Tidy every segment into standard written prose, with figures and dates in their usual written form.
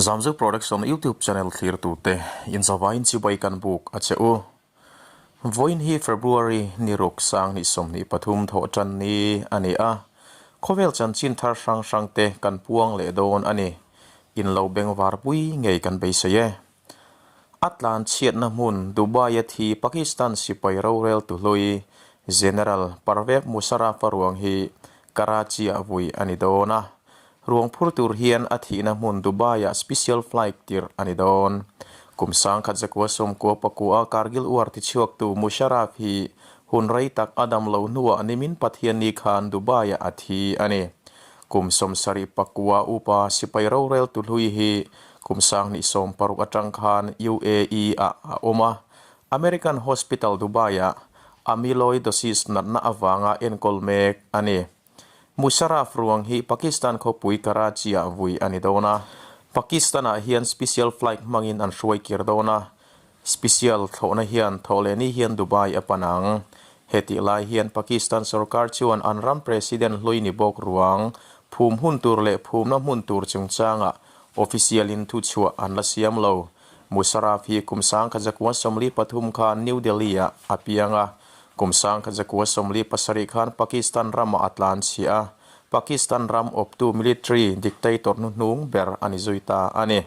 Zamzuk Production YouTube channel thlirtute inzavain chibai kan buk a che u. Vawiin hi February ni ruk sang ni 23 thawh tan ni a ni a. Khawvel chanchin thar hrang hrang te kan puang leh dawn a ni. In lo bengvar pui ngei kan beisei e. A tlan chhiatna hmun Dubai-a thi Pakistan sipai rorel tu hlui General Pervez Musharraf-a ruang hi Karachi-ah vui a ni dawn a. Ruang phur tur hian a thihna hmun Dubai-ah special flight tirh a ni dawn. Kum 1994 pakua Kargil War tichhuaktu Musharraf hi hun rei tak a dam lo hnuah nimin Pathianni khan Dubai-ah a thi a ni. Kum 74 upa sipai rorel tu hlui hi kum 2016 atang khan UAE-ah a awm a. American Hospital Dubai-ah amyloidosis natna avanga enkawl mek a ni. Musharraf ruang hi Pakistan khawpui Karachi-ah vui a ni dawn a. Pakistan-ah hian special flight hmangin an hruai kir dawn a. Special thlawhna hian thawhlehni hian Dubai a pan ang. Hetih lai hian Pakistan sorkar chuan an ram president hlui ni bawk ruang phum hun tur leh phumna hmun tur chungchangah official-in thuchhuah an la siam lo. Musharraf hi kum 1943 khan New Delhi-ah a piang a. Kum 1977 khan Pakistan ramah a tlan chhiah a, Pakistan ram awptu military dictator hnuhnung ber a ni zui ta a ni.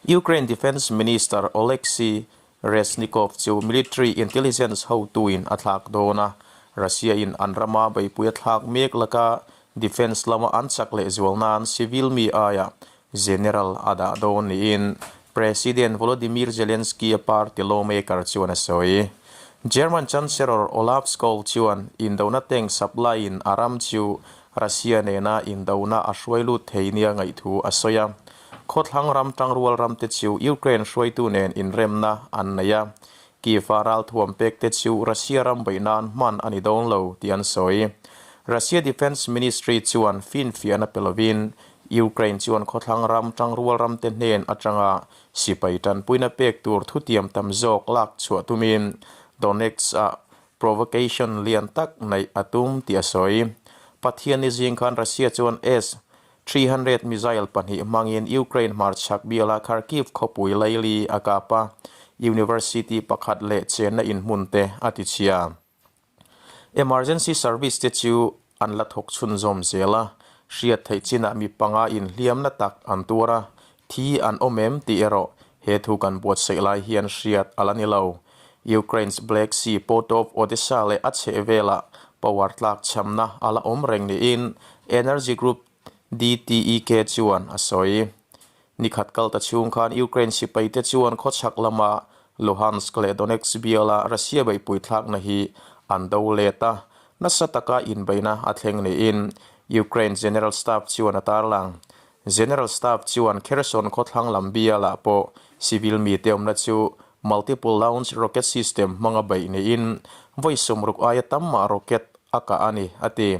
Ukraine Defence Minister Oleksiy Reznikov chu military intelligence hotuin a thlak dawn a, Russia-in an rama beihpui a thlak mek laka defence lama an chak lehzual nan civil mi aiah General a dah dawn niin President Volodymyr Zelensky-a party lawmaker chuan a sawi. German Chancellor Olaf Scholz chuan indona tank supply-in a ram chu Russia nena indona a hruai lut thei nia ngaihthu a sawi a. Khawthlang ram tangrual ramte chu Ukraine hruaitu nen inremna an nei a. Kyiv-a ralthuam pekte chu Russia ram beih nan hman a ni dawn lo tih an sawi. Russia Defence Ministry chuan finfiahna pe lovin Ukraine chuan khawthlang ram tangrual ramte hnen atanga sipai tanpuina pek tur thutiam tam zawk lak chhuah tumin Donetsk-ah provocation lian tak neih a tum tih a sawi. Pathianni zing khan Russia chuan S-300 missile pahnih hmangin Ukraine hmarchhak biala Kharkiv khawpui laili a kap a, university pakhat leh chenna inhmun te a tichhia. Emergency service te chu an la thawk chhunzawm zel a, hriat theih chinah mi panga inhliamna tak an tuar a, thi an awm em tih erawh he thu kan buatsaih lai hian hriat a la ni lo. Ukraine's Black Sea port of Odesa leh a chhehvelah power tlak chhamna a la awm reng niin energy group DTEK chuan a sawi. Nikhat kal ta chhung khan Ukraine sipaite chuan khawchhak lama Luhansk leh Donetsk biala Russia beihpui thlakna hi an do let a, nasa taka inbeihna a thleng niin Ukraine General Staff chuan a tarlang. General Staff chuan Kherson khawthlang lam bialah pawh civil mite awmna chu multiple launch rocket system hmanga beih niin vawi 60 aia tam mah rocket a kah a ni, a ti.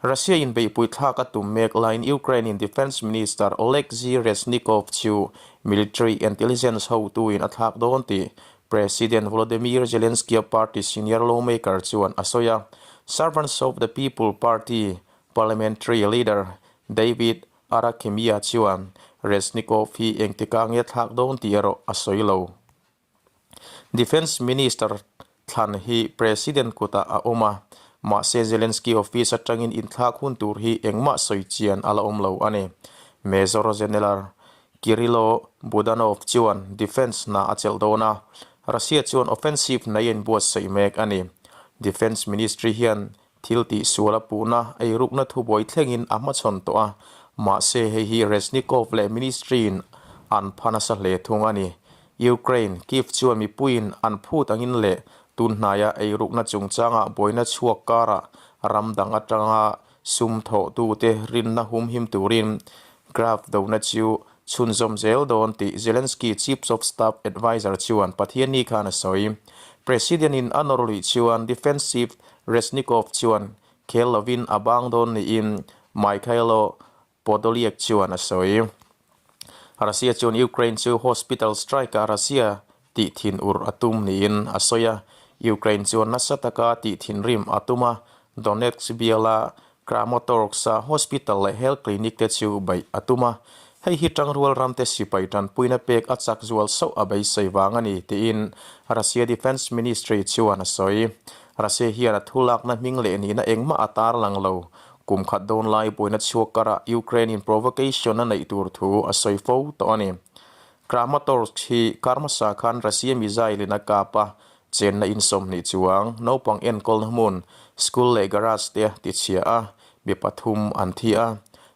Russia in beihpui thlak a tum mek laiin Ukraine in Defence Minister Oleksiy Reznikov chu military intelligence hotuin a thlak dawn tih President Volodymyr Zelensky-a party senior lawmaker chuan a sawi a. Servants of the People party parliamentary leader David Arakhamia chuan Reznikov hi engtikah nge thlak dawn tih erawh a sawi lo. Defence Minister thlan hi President kutah a awm a, mahse Zelensky office atangin inthlak hun tur hi engmah sawi chian a la awm lo a ni. Major General Kyrylo Budanov chuan defence hna a chelh dawn a, Russia chuan offensive nei a inbuatsaih mek a ni. Defence Ministry hian thil tihsual a puhna eirukna thubuai thlengin a hmachhawn tawh a, mahse hei hi Reznikov leh Ministry-in an pha nasa hle thung a ni. Ukraine, Kyiv chuan mipuiin an phut angin leh tun hnaia eirukna chungchangah buaina chhuak karah ram dang atanga sum thawhtute rinna humhim turin graft dona chu chhunzawm zel dawn tih Zelensky Chief of Staff Adviser chuan Pathianni khan a sawi. President-in a nawr luih chuan Defence Chief Reznikov chuan khel lovin a bang dawn niin Mykhailo Podolyak chuan a sawi. Russia chuan Ukraine chu hospital strike-ah Russia tih thin ur a tum niin a sawi a. Ukraine chuan nasa taka tih thinrim a tum a, Donetsk biala Kramatorsk-a hospital leh health clinic te chu beih a tum a. Hei hi tangrual ramte sipai tanpuina pek a chak zual sauh a beisei vang a ni, tiin Russia Defence Ministry chuan a sawi. Russia hian a thulakna hming leh nihna engmah a tarlang lo. Kum khat dawn lai buaina chhuak karah Ukraine-in provocation a neih tur thu a sawi fo tawh a ni. Kramatorsk hi kar hmasa khan Russia missile-in a kap a, chenna in 20 chuang naupang enkawlna hmun, school leh garage te tichhia a, mi pathum an thi a.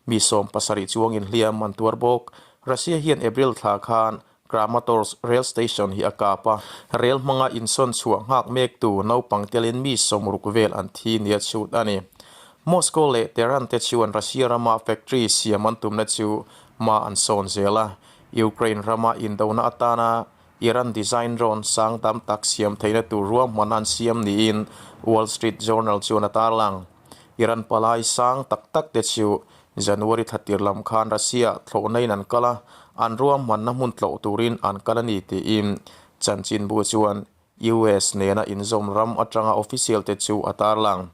Mi 70 chuang inhliam an tuar bawk. Russia hian April thla khan Kramatorsk rail station hi a kap a, rel hmanga insawn chhuah nghak mektu naupang telin mi 60 vel an thi nia chhut a ni. Moscow leh Tehran te chuan Russia rama factory siam an tumna chu hma an sawn zel a, Ukraine rama indona atana Iran design drone sang tam tak siam theihna tur ruahman an siam niin Wall Street Journal chuan a tarlang. Iran palai sang tak tak te chu January thla tir lam khan Russia thlawhna in an kal a, an ruahmanna hmun tlawh turin an kal a ni tiin chanchinbu chuan US nena inzawm ram atanga official te chu a tarlang.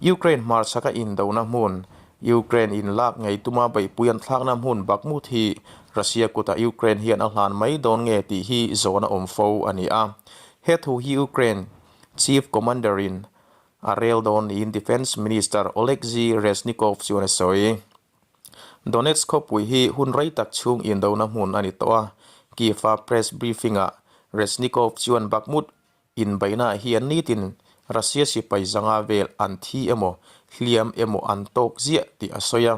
Ukraine hmarchhaka indona hmun, Ukraine in lak ngei tuma beihpui an thlakna hmun Bakhmut hi Russia kutah Ukraine hian a hlan mai dawn nge tih hi zawhna awm fo a ni a. He thu hi Ukraine Chief Commander in a rel dawn niin Defence Minister Oleksiy Reznikov chuan a sawi. Donetsk khawpui hi hun rei tak chhung indona hmun a ni tawh a, Kyiv-a press briefing-ah Reznikov chuan Bakhmut inbeihnaah hian nitin Russia sipai zanga vel an thi emaw hliam emaw an tawk ziah tih a sawi a,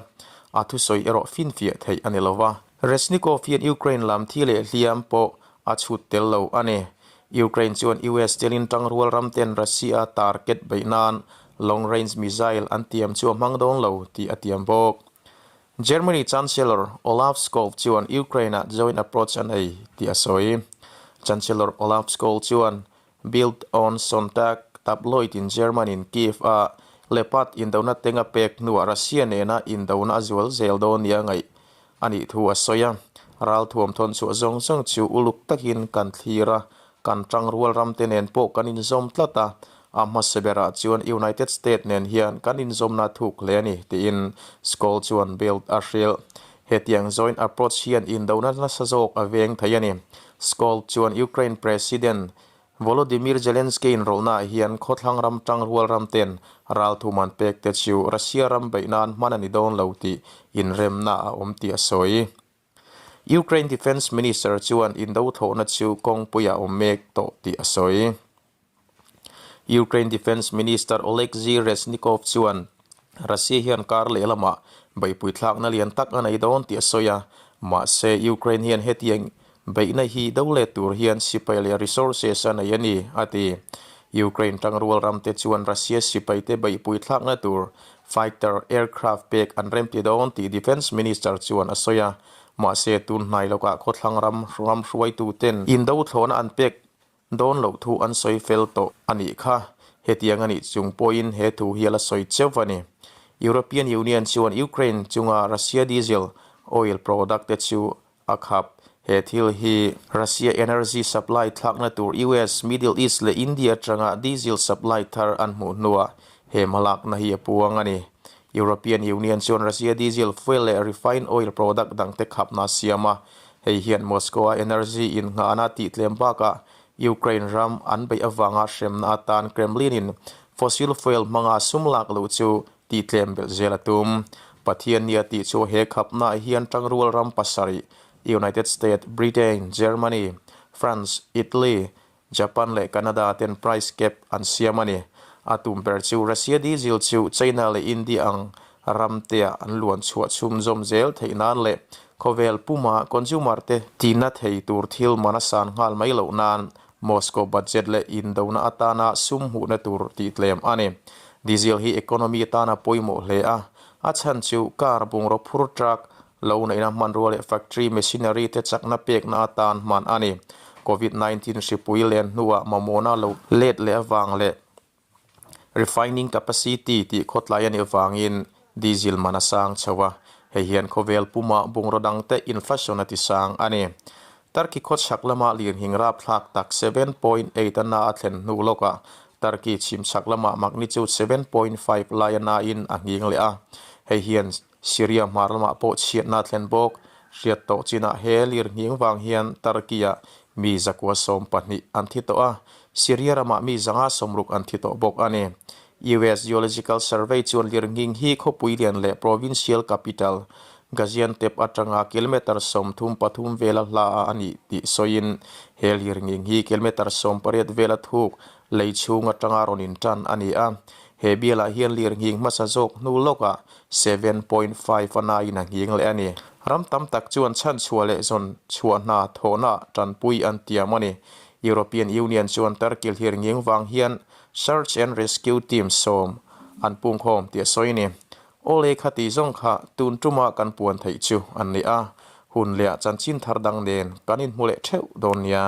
a thusawi erawh finfiah theih a ni lo va. Reznikov hian Ukraine lam thi leh hliam pawh a chhut tel lo a ni. Ukraine chuan US telin tangrual ram ten Russia target beih nan long range missile an tiam chu a hmang dawn lo tih a tiam bawk. Germany Chancellor Olaf Scholz chuan Ukraine-ah joint approach a nei tih a sawi. Chancellor Olaf Scholz chuan Bild on Sonntag tabloid in German in Kyiv a Leopard indona teng a pek hnuah Russia nena indona a zual zel dawn nia ngaih a nih thu a sawi a. Ralthuam thawn chhuah zawng zawng chu uluk takin kan thlir a, kan tangrual ramte nen pawh kan inzawm tlat a, a hmasa berah chuan United States nen hian kan inzawmna thuk hle a ni, tiin Scholz chuan Bild a hrilh. Hetiang joint approach hian indona nasa zawk a veng thei a ni. Scholz chuan Ukraine President Volodymyr Zelensky inrawlhnaah hian khawthlang ram tangrual ram ten ralthum an pek te chu Russia ram beih nan hman a ni dawn lo tih inremna a awm tih a sawi. Ukraine Defence Minister chuan indo thlawhna chu kawngpuiah a awm mek tawh tih a sawi. Ukraine Defence Minister Oleksiy Reznikov chuan Russia hian kar lehlamah beihpui thlakna lian tak a nei dawn tih a sawi a, mahse Ukraine hian hetiang beihna hi do let tur hian sipai leh resources a nei a ni, a ti. Ukraine tangrual ramte chuan Russia sipaite beihpui thlakna tur fighter aircraft pek an remti dawn tih Defence Minister chuan a sawi a, mahse tun hnai lawkah khawthlang ram ram hruaituten indo thlawhna an pek Dawn loh thu an sawi fel tawh a nih kha. Hetiang a nih chung pawhin he thu hi a la sawi cheuh a ni. European Union chuan Ukraine chunga Russia diesel oil product te chu a khap. He thil hi Russia energy supply thlakna tur US, Middle East leh India atanga diesel supply thar an hmuh hnuah he hmalakna hi a puang a ni. European Union chuan Russia diesel fuel leh refined oil product dangte khapna a siam a, hei hian Moscow-a energy innghahna tih tlem bakah Ukraine ram an beih avanga hremna atan Kremlin-in fossil fuel hmanga sum lak loh chu tih tlem belh zel a tum. Pathian nia tih chu he khapnaah hian tangrual ram pasarih, United States, Britain, Germany, France, Italy, Japan leh Canada ten price cap an siam a ni. A tum ber chu Russia diesel chu China leh India ang ramtea an luan chhuah chhumzawm zel theih nan leh khawvel puma consumer te tina thei tur thil man a san nghal mai loh nan Moscow budget leh indona atana sum hmuhna tur tih tlem a ni. Diesel hi economy atana pawimawh hle a, a chhan chu car bungraw phur truck Lo neihna hmanrua leh factory machinery te chakna pekna atan hman a ni. Covid 19 hripui len hnuah mamawhna lo let leh avang leh refining capacity tih khawtlai a nih avangin diesel man a sang chho a, hei hian khawvel puma bungraw dangte inflation a ti sang a ni. Turkey khawchhak lama lirnghing rapthlak tak 7.8 a na a thlen hnu lawkah Turkey chhimchhak lamah magnitude 7.5 lai a nain a nghing leh a, hei hian Syria hmar lamah pawh chhiatna a thlen bawk. Hriat tawh chinah he lirnghing vang hian Turkey-ah mi 112 an thi tawh a, Syria ramah mi 160 an thi tawh bawk a ni. US Geological Survey chuan lirnghing hi khawpui lian leh provincial capital Gaziantep atanga kilometre 33 vela hla a a nih tih sawiin he lirnghing hi kilometre 18 vela thuk lei chhung atanga rawn intan a ni a. He bialah hian lirnghing hmasa zawk hnu lawkah 7.5 a naiin a nghing leh a ni. Ram tam tak chuan chhanchhuah leh zawn chhuah hna thawhnaah tanpui an tiam a ni. European Union chuan Turkey lirnghing vang hian Search and Rescue Team sawm an pungkhawm tih a sawi a ni. Awle kha tih zawng kha tun tuma kan puan theih chu an ni a, hun leh chanchin thar dang nen kan inhmu leh theuh dawn nia.